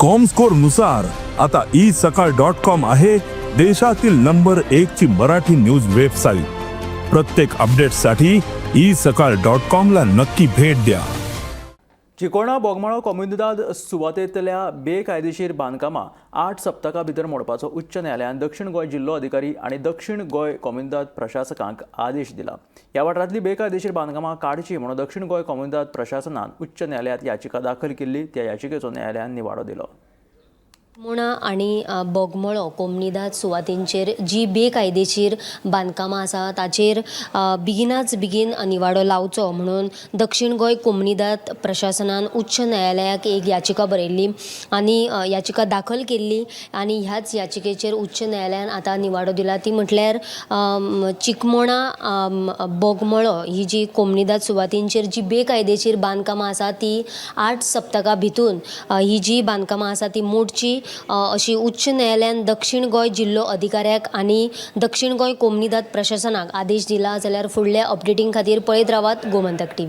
Comscore नुसार आता E सकाळ डॉट कॉम आहे देशातील नंबर एक ची मराठी न्यूज वेबसाईट. प्रत्येक अपडेटसाठी ई सकाळ डॉट कॉम ला नक्की भेट द्या. चिकोणा बोगमाळो कोमुनिदाद सुवातेंतल्या बेकायदेशीर बांदकामां 8 सप्तकां भितर मोडपाचो उच्च न्यायालयान दक्षिण गोंय जिल्लो अधिकारी आनी दक्षिण गोंय कोमुनिदाद प्रशासकांक आदेश दिला. ह्या वाठारांतली बेकायदेशीर बांदकामां काडची म्हणून दक्षिण गोंय कोमुनिदाद प्रशासनान उच्च न्यायालयांत याचिका दाखल केल्ली. त्या याचिकेचो न्यायालयान निवाडो दिलो. मुणा आनी बोगमळो कोमनिदाद सुवातींचेर जी बेकायदेशीर बांदकामां आसा ताचेर बेगिनाच बेगीन निवाडो लावचो म्हणून दक्षिण गोंय कोमनिदाद प्रशासनान उच्च न्यायालयाक एक याचिका बरयल्ली आनी याचिका दाखल केल्ली आनी ह्याच याचिकेचेर उच्च न्यायालयान आतां निवाडो दिला. ती म्हटल्यार चिकमोणा बोगमळो ही जी कोमनिदाद सुवातींचेर जी बेकायदेशीर बांदकामां आसा ती 8 सप्तकां भितून ही जी बांदकामां आसा ती मोडची अशी उच्च न्यायालयान दक्षिण गोंय जिल्लो अधिकाऱ्याक आनी दक्षिण गोंय कोमनिदाद प्रशासनाक आदेश दिला. जाल्यार फुडल्या अपडेटींग खातीर पळयत रावात गोमंतक टीव्ही.